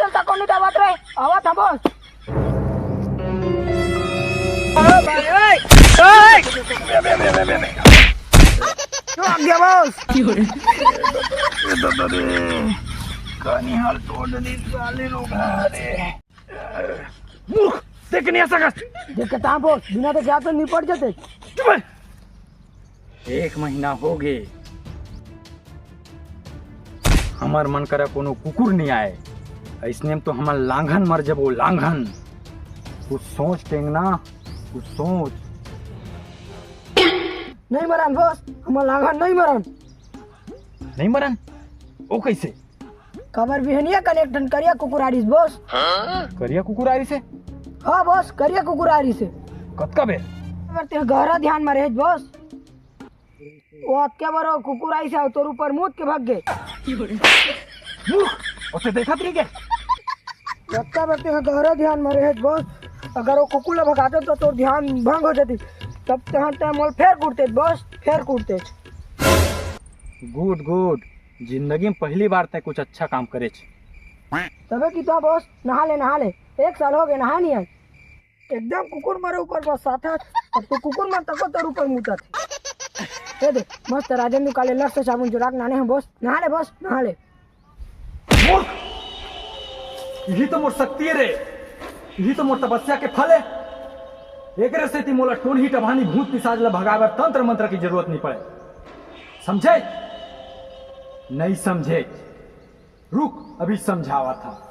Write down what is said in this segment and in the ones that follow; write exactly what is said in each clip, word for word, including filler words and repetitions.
चल, तको नहीं दावत रे, आवत हम बॉस। ओ भाई, ओए, ओए। क्यों आ गया बॉस? क्यों रे? ए दादा रे, कानी हाल तोड़ दी साले लोग रे। मूर्ख, देख के नहीं आ सकत। देख के ता बॉस, बिना देखे आप तो निपट जाते। चुप है। एक महीना हो गे, हमर मन करा कोनो कुकुर नहीं आए। अइसने में तो हमन लांघन मर जबो, लांघन। कुछ सोच टेंगना, कुछ सोच। नहीं मरन बॉस, हमन लांघन नहीं मरन। नहीं मरन? ओ कैसे? काबर बिहनिया कन एक ठन करिया कुकुर आ रिस बॉस। करिया कुकुर आ रिस हे? हाँ बॉस, करिया कुकुर आ रिस हे। कतका बेर? अगर ते गहरा ध्यान में रहे बॉस, वो अतके बार वो कुकुर आइस हे, तोर ऊपर मूत के भग गे। मूर्ख, ओते देखत रही के? अतका बार ते गहरा ध्यान में रहे बॉस, अगर वो कुकुर ला भगाते तो तोर ध्यान भंग हो जाती, तब तहाँ ते मोल फेर कुटते बॉस, फेर कुटते। गुड गुड, जिंदगी में पहली बार ते कुछ अच्छा काम करेच। तबे कि तो बॉस, नहा ले नहा ले, एक साल हो गए नहा नहीं आए। एकदम कुकुर मरे ऊपर बस साथ है। अब तो कुकुर मर तको तोर ऊपर मुतत है। ये दे, मस्त राजेंद्र काले लक्स साबुन जुराक नाने हैं बॉस। नहा ले बॉस, नहा ले। मूर्ख! यही तो मोर शक्ति है रे, यही तो मोर तपस्या के फल है। एकरे सेती मोला टोनही टभानी भूत पिशाच ला भगाए बर तंत्र मंत्र की जरूरत नहीं पड़े। समझे? नहीं समझे? रुक, अभी समझावा था।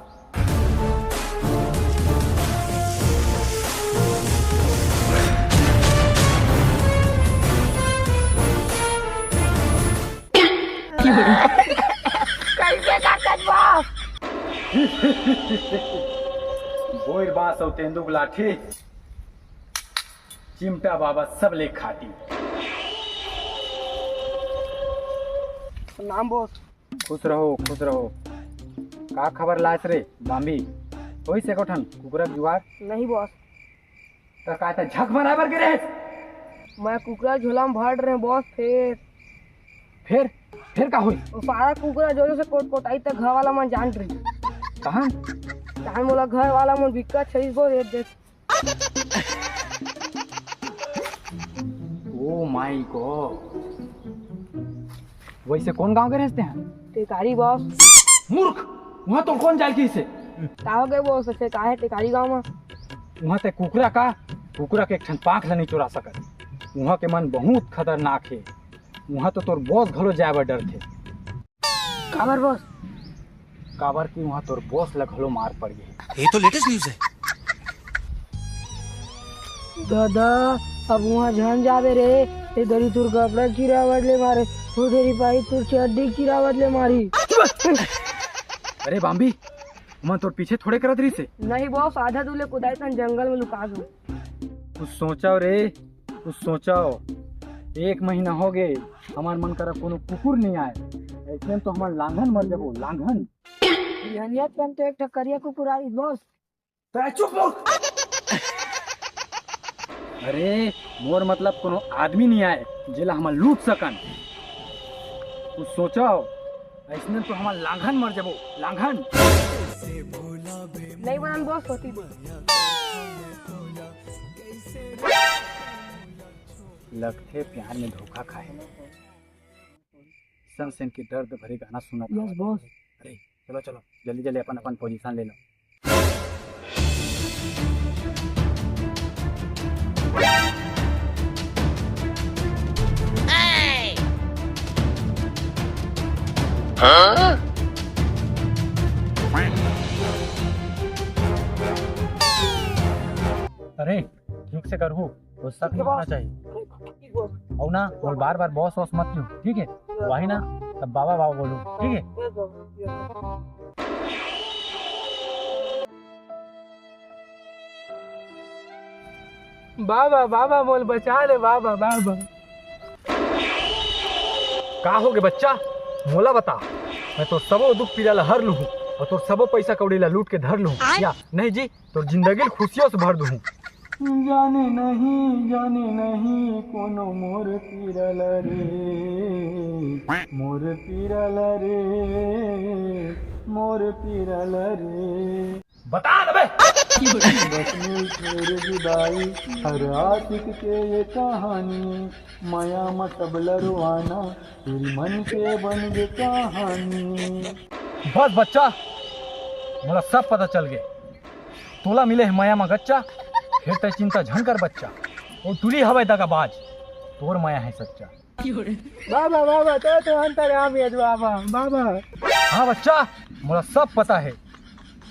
कैसे काटत बा? बोइर बांस अउ तेंदू के लाठी, चिमटा बाबा सब ले खाटी। प्रणाम बॉस। खुश रहो, खुश रहो। का खबर लायस रे बाम्बी? होइस एको ठन कुकरा के जुगाड़? नहीं बॉस। त का त झक मराए बर गे रहेस? मैं कुकरा झोला में भर रहे बॉस, फेर फेर? फेर का होइस? वो सारा कुकरा जोर से कोट कोटाई त घर वाला मन जान रही। कहाँ? जान मोला घर वाला मन बिक्का छईस बॉस, एक देख। Oh my God! वैसे कौन गांव के रहते हैं? टेकारी बॉस। मूर्ख, वहाँ तो कौन जाए किसे? का हो गए बॉस, ऐसे का है टेकारी गांव में? वहाँ ते कुकरा का, कुकरा के एक ठन पांख ला नहीं चुरा सकत। वहाँ के मन बहुत खतरनाक है। वहाँ तो तोर बॉस घलो जाए बर डरथे। काबर बॉस? काबर कि वहाँ तोर बॉस ला घलो मार पड़ गई। ये तो लेटेस्ट न्यूज़ है। दादा, अब वहाँ झन जाबे रे। ए दरी तोर कपड़ा चिरावत ले मारे, ओ दरी पाई तोर चड्डी चिरावत ले मारी। अरे बाम्बी, ओमन तोर पीछे थोड़े करत रहिसे। नहीं बॉस, आधा दूर ले कुदाई तन जंगल में लुका दो। कुछ सोचा रे, कुछ सोचा। एक महीना हो गए, हमार मन करा कोनो कुकुर नहीं आए। ऐसे में तो हमार लांघन मर जाबो, लांघन। बिहनिया कन तो एक ठो करिया कुकुर आई बॉस। तै चुप मूर्ख। अरे, मोर मतलब कोनो आदमी नहीं आए, जेला हम लूट सकन। कुछ सोचो, ऐसने तो हम लांघन मर जाबो, लांघन। नहीं बनन बॉस, होती बॉस। लगथे प्यार में धोखा खाए। सन सन के दर्द भरे गाना सुनत यस हवस। बॉस। अरे चलो चलो, जल्दी जल्दी अपन अपन पोजीशन ले लो। अरे ठीक से करहू, गुस्सा नहीं होना चाहिए। अउ ना, बोल बार बार बॉस वॉस मत क्यों, ठीक है? वही ना, तब बाबा बाबा बोलू, ठीक है? बाबा बाबा बोल, बचा ले बाबा बाबा। का हो गे बच्चा, मोला बता, मैं तोर सबो दुख पीड़ा ला हर लूहूं अउ तोर सबो पैसा कौड़ी ला लूट के धर लूहूं। या नहीं जी, तोर जिंदगी ल खुशियों से भर दूहूं। जाने नहीं, जाने नहीं, कोनो मोर पीरा ला रे, मोर पीरा ला रे, मोर पीरा ल रे। बता दबे। बस मिलथे रे जुदाई, हर आशिक के ये कहानी। मया म सबला रोवाना, तेरी मन के बन गे कहानी। बस बच्चा, मोला सब पता चल गे। तोला मिले हे मया म गच्चा, फेर तै चिंता झन कर बच्चा। ओ टुरी हवय दगाबाज, तोर मया हे सच्चा। बाबा, बाबा, तो, तो अंतर्यामी अस बाबा, बाबा। हाँ बच्चा, मोला सब पता हे।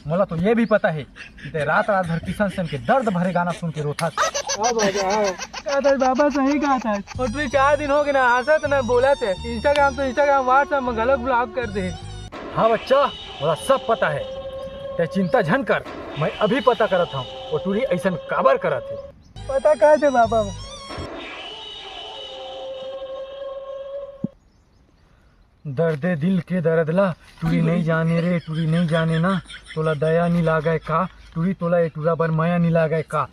मोला तो ये भी पता हे कि तै रात रात भर किशन सेन के दर्द भरे गाना सुन के रोथस। हाँ बाबा, हाँ। कहत हस बाबा, सही कहत हस। ओ टुरी चार दिन हो गे ना, हंसत ना बोलत हे। Instagram तो Instagram, WhatsApp में गलत block कर दे। हाँ बच्चा, मोला सब पता हे। तै चिंता झन कर, मैं अभी पता करत हूँ, ओ टुरी अइसन काबर करत हे। पता कर दे बाबा। दर्दे दिल के दर्द ला टुरी नइ जाने रे, टुरी नइ जाने ना। तोला दया नइ लागय का टुरी, तोला ए टुरा बर मया नइ लागय का?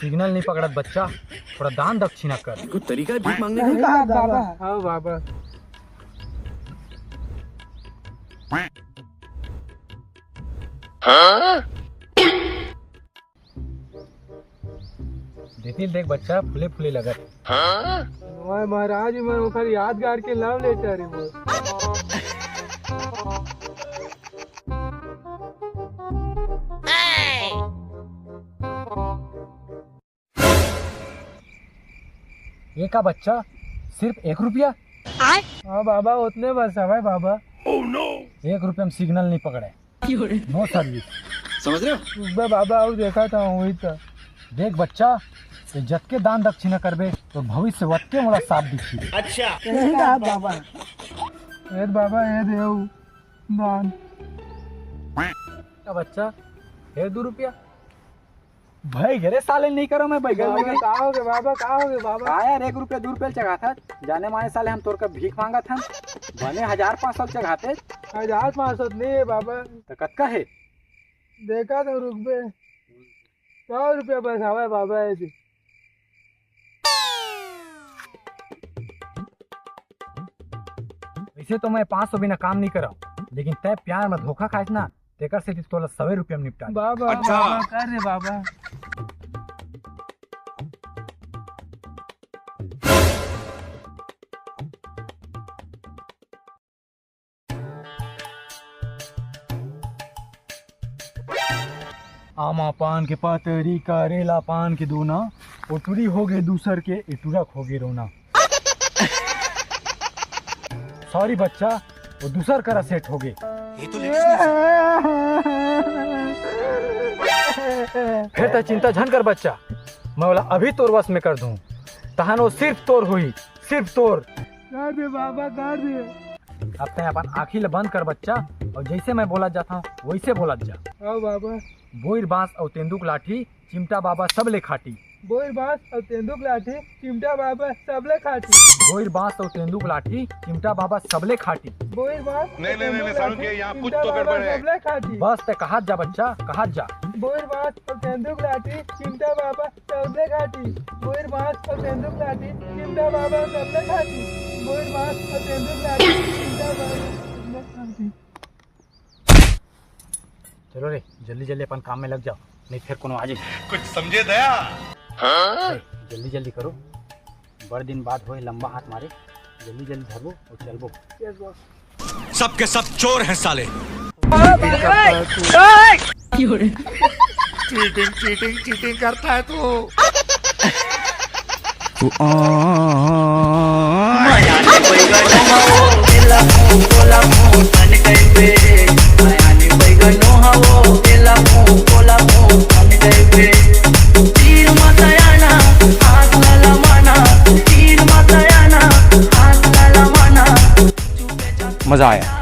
Signal नइ पकड़त बच्चा, थोड़ा दान दक्षिणा कर। कुछ तरीका है भीख मांगने का? सही कहा बाबा। हाँ बाबा। देख बच्चा, फूले फूले लगत। ओए महाराज, मैं ओकर यादगार के love letter हे वो। ये का बच्चा, सिर्फ एक रुपया? हाँ बाबा, ओतने बस हवय बाबा। एक रुपया म signal नइ पकड़े। No service। समझ रहे हो? सुबह बाबा अउ देखा था वही तो। देख बच्चा, तै जतके दान दक्षिणा करबे, तोर भविष्य वतके मोला साफ दिखी। अच्छा। सही कहा बाबा। ए बाबा, ए देव दान। का बच्चा, फेर दू रुपया? भई गे रे साले, नइ करों मैं बैगन बाबा, में। का होगे बाबा, का होगे बाबा? का यार, एक रुपया दू रुपया ल चघाथस, जाने माने साले हम तोर कर भीख मांगत हन, बने हजार पाँच सौ ल चघाते। हजार पाँच सौ नइ हे बाबा। त कतका हे? देखा तो रुकबे, सौ रुपया बस हवय बाबा, ए दे। वइसे तो मैं पाँच सौ बिना काम नइ करंव, लेकिन तैं प्यार म धोखा खायस ना, तेकर सेती तोला सवे रुपया म निपटा देंव। बाबा, अच्छा। बाबा, कर दे बाबा। आमा पान के पतरी, करेला पान के दोना, ओ टुरी होगे दूसर के, ए टुरा के होगे रोना। Sorry बच्चा, ओ दूसर करा set होगे। ये तो लेटेस्ट न्यूज़ है। फेर तैं चिंता झन कर बच्चा, मैं ओला अभी तोर वश में कर दूं। तहन ओ सिर्फ तोर होही, सिर्फ तोर। कर दे बाबा, कर दे। अब तैं अपन आँखी ल बंद कर बच्चा, अउ जइसे मैं बोलत जाथंव, वइसे बोलत जा। हाँ बाबा। बोइर बांस अउ तेंदूक लाठी, चिमटा बाबा सबले खाटी। बोइर बांस अउ तेंदूक लाठी, चिमटा बाबा सबले खाटी। बोइर बांस अउ तेंदूक लाठी, चिमटा बाबा सबले खाटी। बोइर बांस अउ तेंदूक लाठी, चिमटा बाबा सबले खाटी। नहीं, नहीं, नहीं, सारुण के यहाँ कुछ तो गड़बड़ है। बस तैं कहत जा बच्चा, कहत जा। बोइर बांस अउ तेंदूक लाठी, चिमटा बाबा सबले खाटी। बोइर बांस अउ तेंदुक लाठी, चिमटा बाबा सबले खाटी। बोइर बांस अउ तेंदुक लाठी, चिमटा बाबा सबले खाटी। चलो रे, जल्दी जल्दी अपन काम में लग जाओ, नहीं फिर कोनो आ जाए। कुछ समझे दया? हाँ? जल्दी जल्दी करो, बड़ दिन बाद होए लंबा हाथ मारे, जल्दी जल्दी धरबो अउ चलबो। Yes boss। सबके सब चोर हैं साले। चीटिंग, चीटिंग, चीटिंग करता है तू। मजा आया।